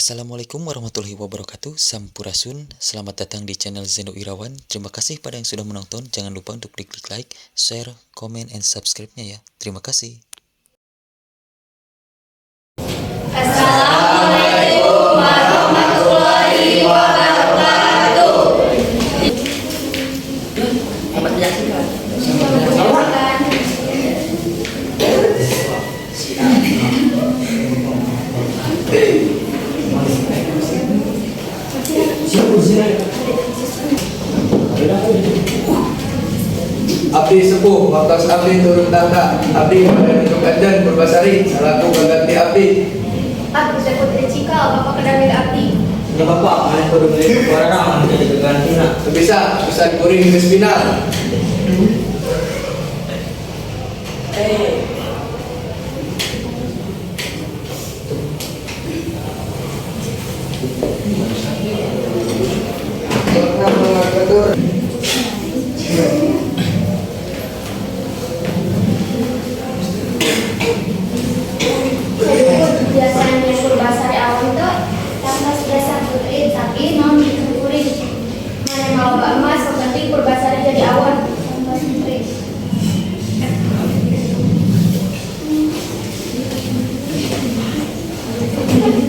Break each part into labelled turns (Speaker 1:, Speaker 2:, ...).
Speaker 1: Assalamualaikum warahmatullahi wabarakatuh. Sampurasun. Selamat datang di channel Zeno Irawan. Terima kasih pada yang sudah menonton. Jangan lupa untuk diklik like, share, comment, and subscribe-nya ya. Terima kasih.
Speaker 2: Assalamualaikum warahmatullahi wabarakatuh.
Speaker 3: Selamat menyaksikan.
Speaker 2: Menyaksikan.
Speaker 4: Abdi sepuh, waktu abdi turun tahta. Abdi pada nunjuk anjeun Purbasari salaku gaganti abdi.
Speaker 2: Abdi teh Putri Cikal, bapak kedamil abdi.
Speaker 3: Ya bapak, maneh kudu milih warna anu jadi gagantina.
Speaker 4: Teu bisa, urusan kuring geus final.
Speaker 3: Eh,
Speaker 2: Biasanya Purbasari awam teh tambah jasa putri, tapi mau dikuring. Maneh maloba emas, sok penting Purbasari jadi awan. Tambah putri.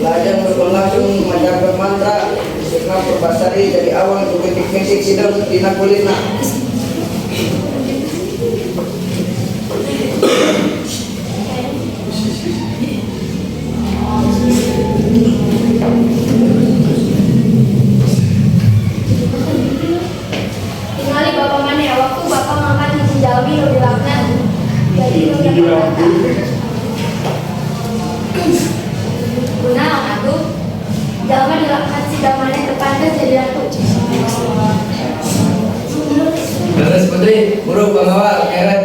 Speaker 5: Lajeng berlangsung majarkeun mantra isukna Purbasari jadi awan ku bintik-bintik sideung dina kulitna.
Speaker 2: Tingali bapak maneh waktu bapak ngangkat hiji jalmi nu dilaknat. Jadi nu dilaknat. Kunaon atuh? Jalma dilaknat siga maneh teu pantes jadi ratu.
Speaker 4: Leres Putri, buru pangawal nyeret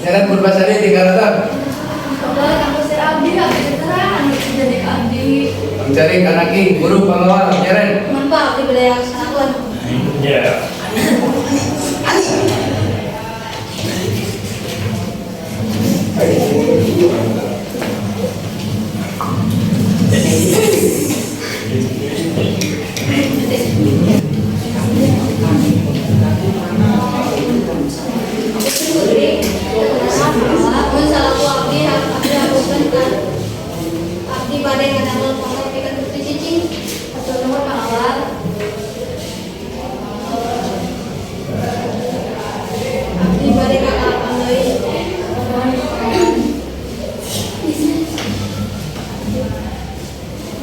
Speaker 4: nyeret Purbasari di karaton.
Speaker 2: Udah kamu sir abdi, abdi terang, anu jadi abdi.
Speaker 4: Mencari kanaki, buru pangawal nyeret.
Speaker 2: Mantap, abdi beda yang satuan.
Speaker 6: Yeah.
Speaker 2: Putri, mun salaku abdi, abdi hapunten kan. Abdi bade ngadamel pondok pikeun putri cicing. Hatur nuhun pangawal. Abdi bade kakalapan deui.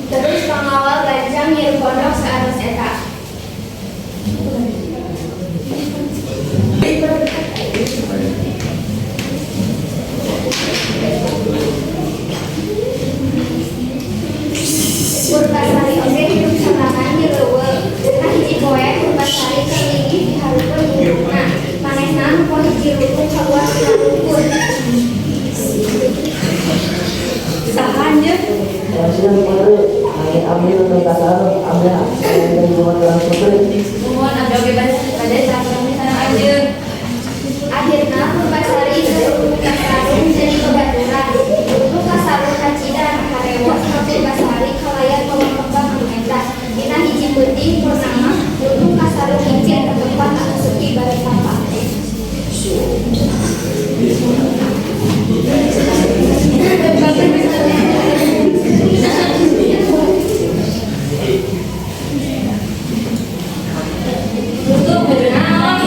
Speaker 2: Terus pangawal gancang ngirim pondok saatos eta. Purbasari oge hirup sorangan di leuweung. Dina hiji poe Purbasari keur linggih di hareupeun indungna. Manehna nempo hiji lutung kaluar tina lumpur. Saha anjeun?
Speaker 3: Presiden Putri, angin abdi untuk kasarung, abdi dari orang Putri.
Speaker 2: Nuhun abdi oge bade silaturahmi sareng anjeun. Akhirna Purbasari geus ka sarung jadi babaturan. Lutung kasarung kacida harewos ka Purbasari kalayan mawa kembang anu endah. Dina hiji peuting purnama, lutung kasarung incir ka tempat anu sepi bari tapa. Lutung kudu naon?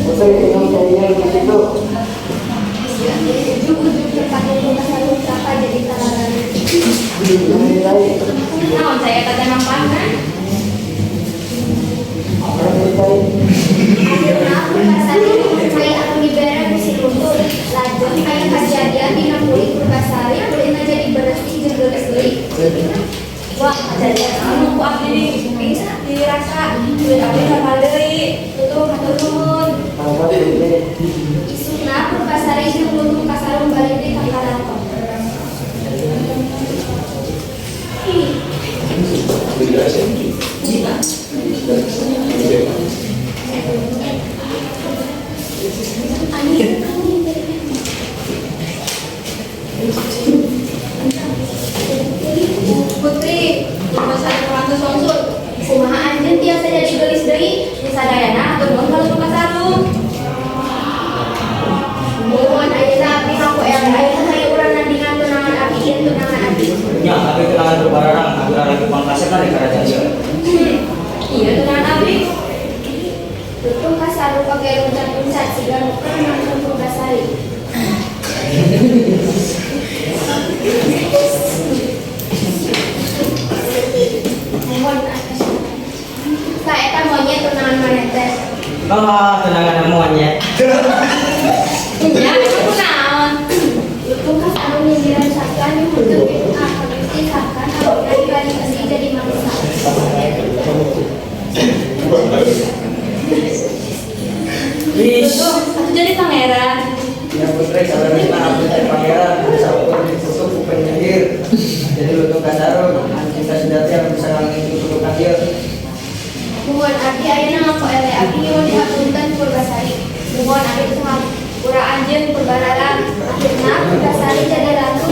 Speaker 3: Putri, minum cainya di situ.
Speaker 2: Ujug-ujug tempat lutung kasarung tapa jadi talaga.
Speaker 3: Nilai,
Speaker 2: Naon saya kata nampakna?
Speaker 3: nilai.
Speaker 2: Akhirna Purbasari cai anu dibere ku si lutung. Lajeng aya kajadian dina kulit Purbasari kulitna jadi beresih jeung geulis deui. Wah, kajadian anu ku abdi di dirasa kulit abdi normal deui. Tutup hatur nuhun.
Speaker 3: Apa Putri?
Speaker 2: Isukna Purbasari jeung lutung kasarung balik deui ka karaton. geus wangsul. Kumaha anjeun tiasa jadi geulis deui? Sadayana hatur nuhun ka Lutung Kasarung. Muhun, ayeuna abdi ngaku eleh. Ayeuna hayu urang nandingan tunangan abdi ieu, tunangan abdi.
Speaker 6: Nya, abdi tunangan Purbararang, abdi ratu pangkasepan di kerajaan ieu.
Speaker 2: Iya, tunangan abdi. Lutung Kasarung oge luncat-luncat siga nu keur nonton Purbasari. Muhun. Tah, eta monyet tunangan maneh teh.
Speaker 6: Oh, tunangan monyet.
Speaker 2: Ya, itu kunaon? Lutung Kasarung nyindiran Sakan, nyuhunkeun ka Gusti Sakan awakna dibalik deui jadi manusia.
Speaker 6: Wis.
Speaker 2: Lutung, atuh jadi pangeran.
Speaker 5: Ya putri, saleresna abdi teh pangeran anu saukur dikutuk ku penyihir. Jadi Lutung Kasarung anu cinta sejati anu bisa ngalangin kutukan ieu.
Speaker 2: Muhun, abdi ayeuna ngaku eleh, abdi nyuwun dihapunten Purbasari. Muhun, abdi tos ngapura anjeun, Purbararang. Akhirna Purbasari jadi ratu.